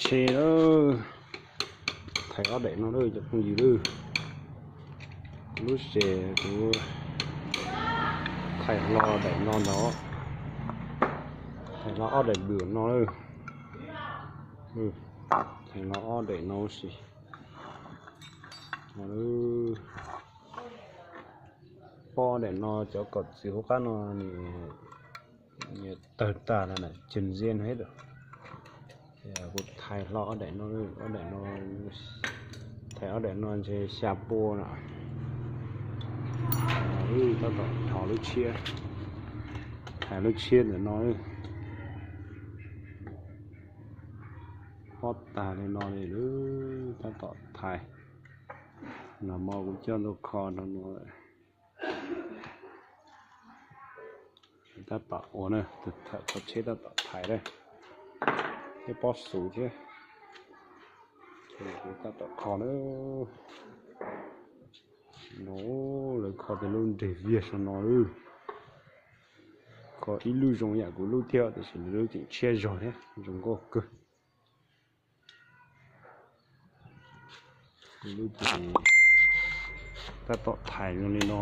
Tsheb lawm, thaiv ob daim no lawm cov phooj ywg lawm. Lub tsheb kuv thaiv hlo daim no ntag, thaiv hlo ob daim npws no lawm, thaiv hlo ob daim no ua si. Pob daim no cov kaum txiv hauv qab no nws tawg tag lawm na, ceg nziab no. Kuv thaiv hlo ob daim no, ob daim no, thaiv ob daim no ntshe xya pua na. Tab tom dhos lub tshiab, thaiv lub tshiab ntawm no. Pob tag li no li lawm, tab tom thaiv. Nag hmo kuv coj tuaj kho rau no. Tab tom ua na, tus thawj tsheb tab tom thaiv na, thiab pob xuv thiab. Kuv tab tom kho na. No, lawv kho tej lub nres viag saum no lawm. Kho ib lub zoo yam kuv lub thiab tiam sis nws lub tseem tshiab zog thiab zoo nkauj kawg. Kuv lub ces tab tom thaiv zoo li no.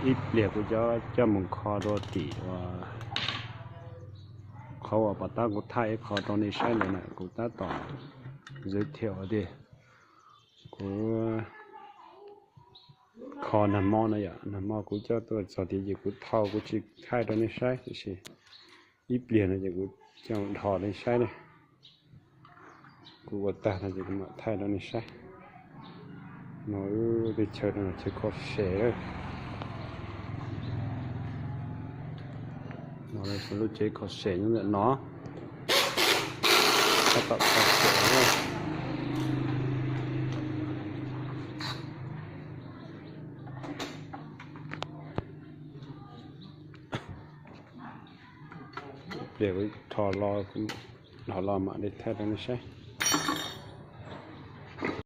Ib pliag kuv coj mus kho rau tim uas qhov uas pom tab kuv thaij ib qho rau nej saib ntawd na, kuv tab tom ntxeev thiam tias kuv kho nag hmo no yom, nag hmo kuv coj tuaj txog tias ces kuv thau kuv tsis thaij rau nej saib tiam sis ib pliag no ces kuv coj dhos nej saib ne. Kuv ua tag no ces kuv mam thaij rau nej saib. No, teb chaws no chaw kho sev lawm. No lawv lub tsev kho sev nyob ntawm no. Tab tom kho sev. Pliag kuv rho los, rho los mam li thaij rau nej saib.